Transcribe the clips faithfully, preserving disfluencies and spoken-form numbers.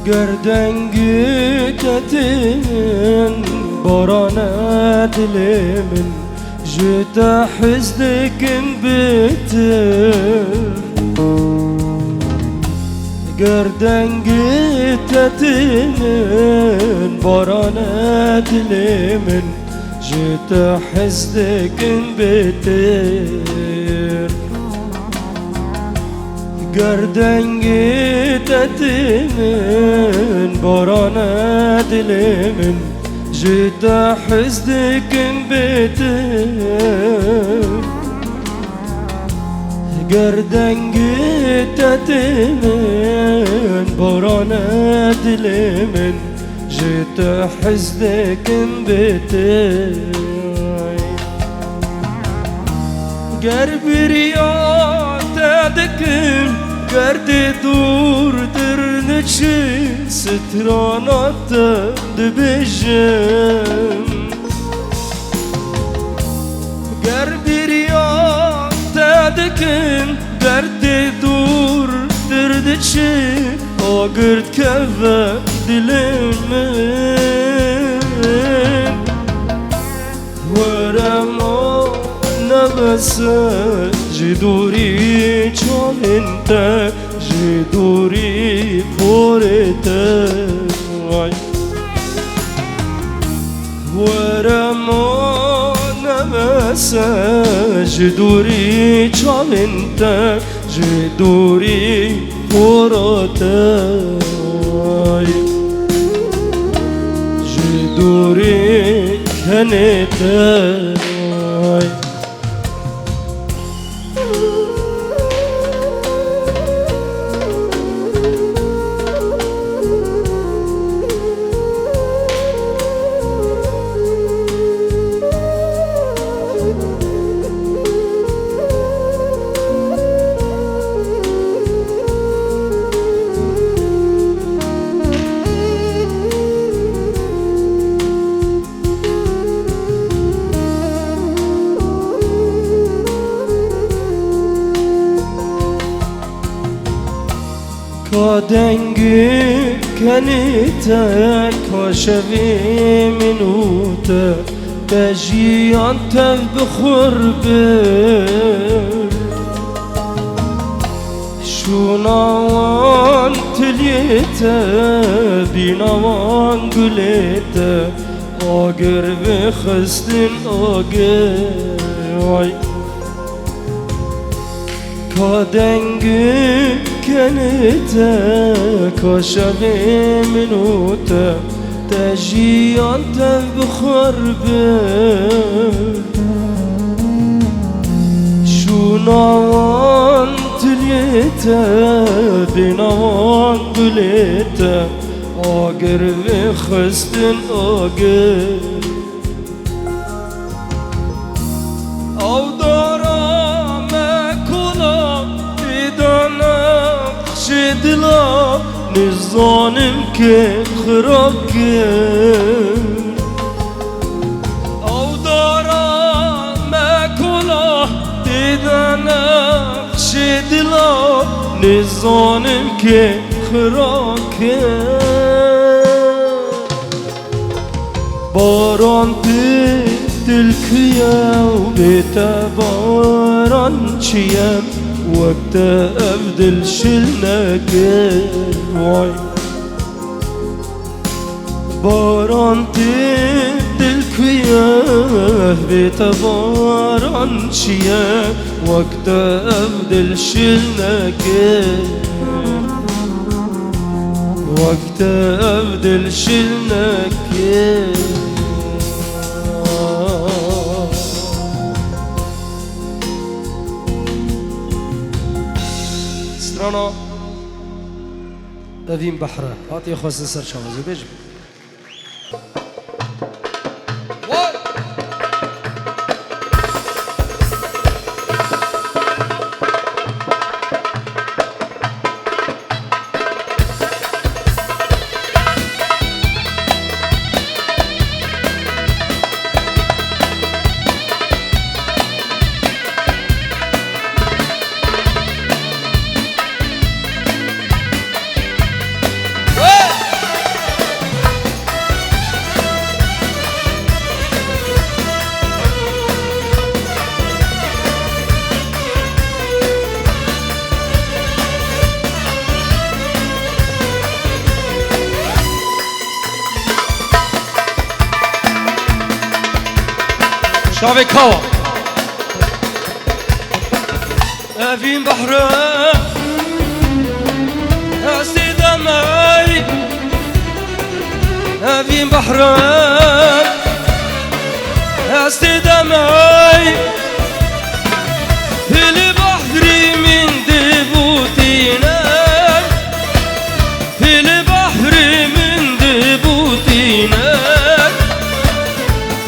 Ger dengê te tê min, barane dilê min, ji te hez dikim bêtir. Ger dengê te tê min, barane dilê min, ji te hez dikim bêtir. Ger dengê te tê min, barane dilê min, ji te hez dikim bêtir. Ger dengê te tê min, barane dilê min, ji te hez dikim bêtir. Ger bêriya te dikim, ger dê dûrtir diçî, strana te dibêjim. Ger bêriya te dikim, ger dê dûrtir diçî, agir dikeve dilê min. Were ma nebe ser ji dûrî çavên te, ji dûrî porê te. Ay. Were ma nebe ser ji dûrî çavên te, ji dûrî pora te, ji dûrî kenê te. Ka dengê kenê te, ka şevê min û te, te jiyan tev bi xwe bir. Şûna wan tiliyê te, bîna wan gulê te, agir vêxistin agir. Ay. Ka dengê kenê te, ka şevê min û te, te jiyan tev bi xwe bir. Şûna wan tiliyê te, bîna wan gulê te, agir vêxistin agir. Ew dara me kola, tê de nexşê dila, nizanim kê xira kir. Ew dara me kola, tê de nexşê dila, nizanim kê xira kir. Baran tê dilkuye û bê te baran çi ye, wek te ev dil şil nekir, way. Baran tê dilkuye, bê te baran çi ye, wek te ev dil şil nekir. Wek te ev dil şil nekir. Strana Evîn Behre. Hatiye xwestin ser çawa zê bêjim. Çavê kawa. Evîn behre hestê demey. Evîn behre hestê demey. Hili behrî min dibûtîne. Hili behrî min dibûtîne.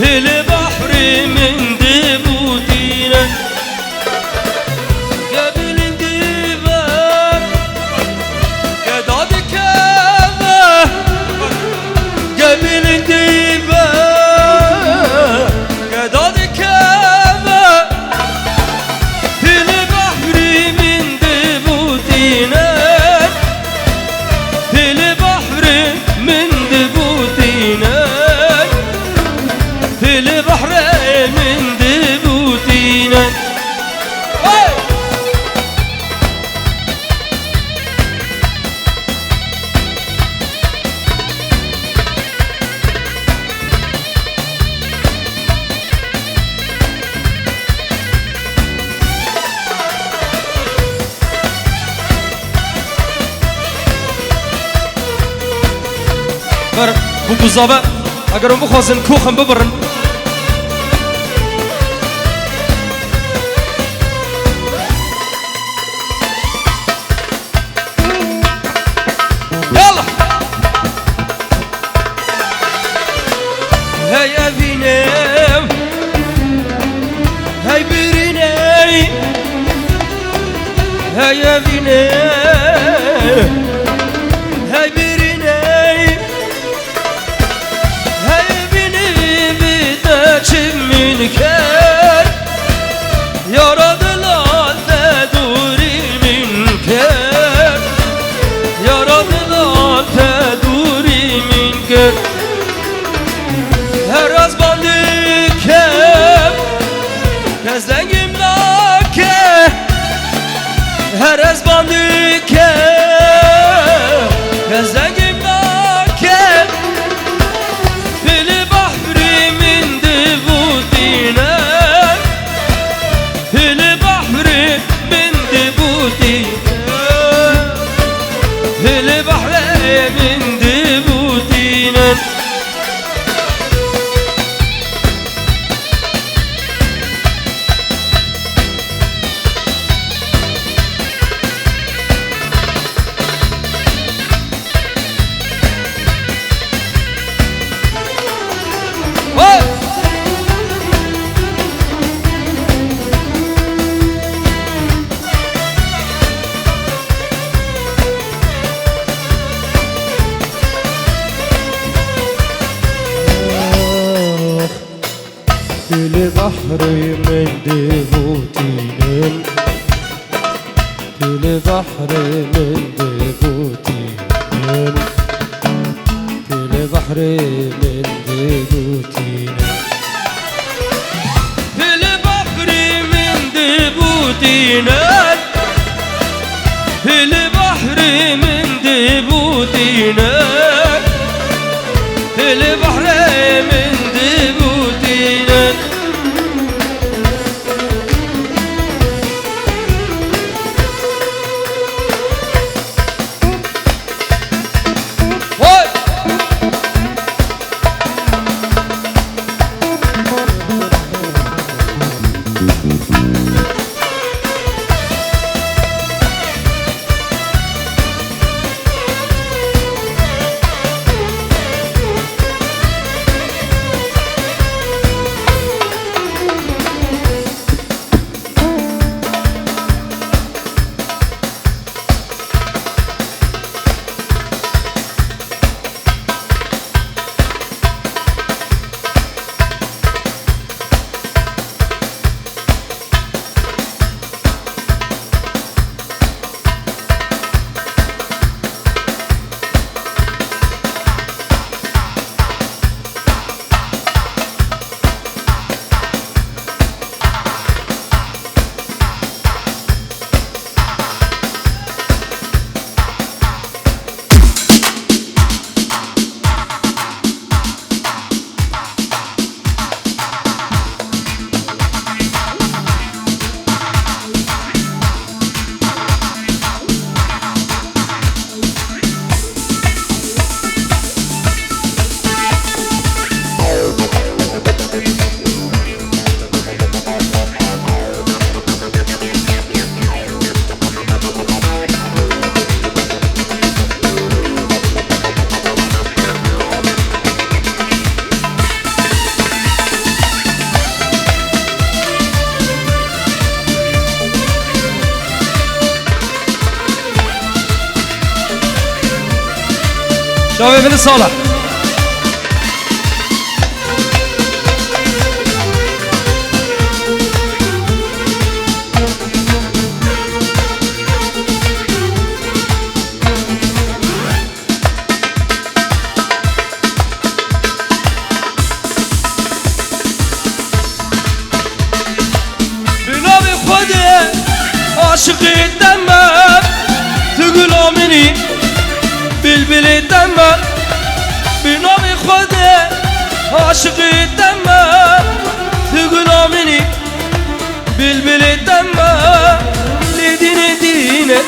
Hili behrî min dibûtîne. Ke bilind dibe, ke dadikeve. Ke bilind dibe, ke dadikeve. Hili behrî min dibûtîne. Hili behrî min dibûtîne. Hili behrî min dibûtîne. Hey! Ber, bu buzabe, eger hûn bixwazin koxin bibirin. Yallah! Hey evînê, hey birînê, hey evînê, hey birînê. Hey binî bi te çi min kir, yara dila te dûrî min kir, yara dila te dûrî min kir. Her ez bandî kem, Kes dengim nake, her ez bandî ke, kes dengim nake. Hili behrî min dibûtîne, hili behrî min dibûtîne, hili behrî min dibûtîne. Tu li behrê min divûtînin, tu li behrê min divûtînin, tu li behrê min divûtînin. Hili behrê min dibûtîne, hili behrê min dibûtîne, hili behrê min dibûtîne. Hey! Çavê min sala. Bi navê Xwedê aşiqê te me, tu gula min î, bîlbîlê te me. Bi navê Xwedê aşiqê te me, tu gula min î, bîlbîlê te me. Lê dînê dînê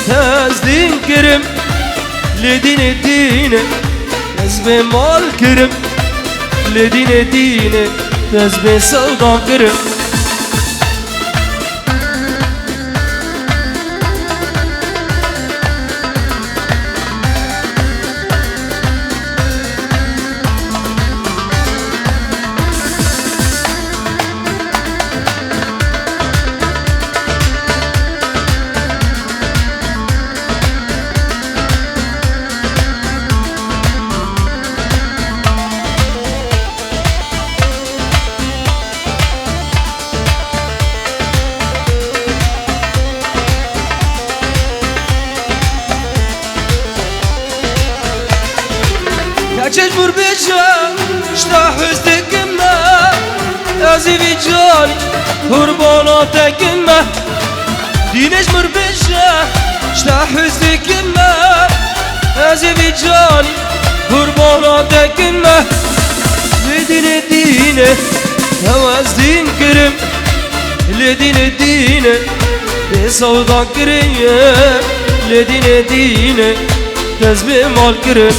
te ez dîn kirim, lê dînê dînê ez bê mal kirim. Lê dînê dînê ez bê sewdan kirim. Keçê ji mir bêje, ji te hez dikim me, ez ê vî canî qurbana te kim me. Dînê ji mir bêje, ji te hez dikim me, ez ê vî canî qurbana te kim me. Lê dînê dînê hew ez dîn kirim, lê dînê dînê bê sewdan kirim, lê dînê dînê ez bê mal kirim.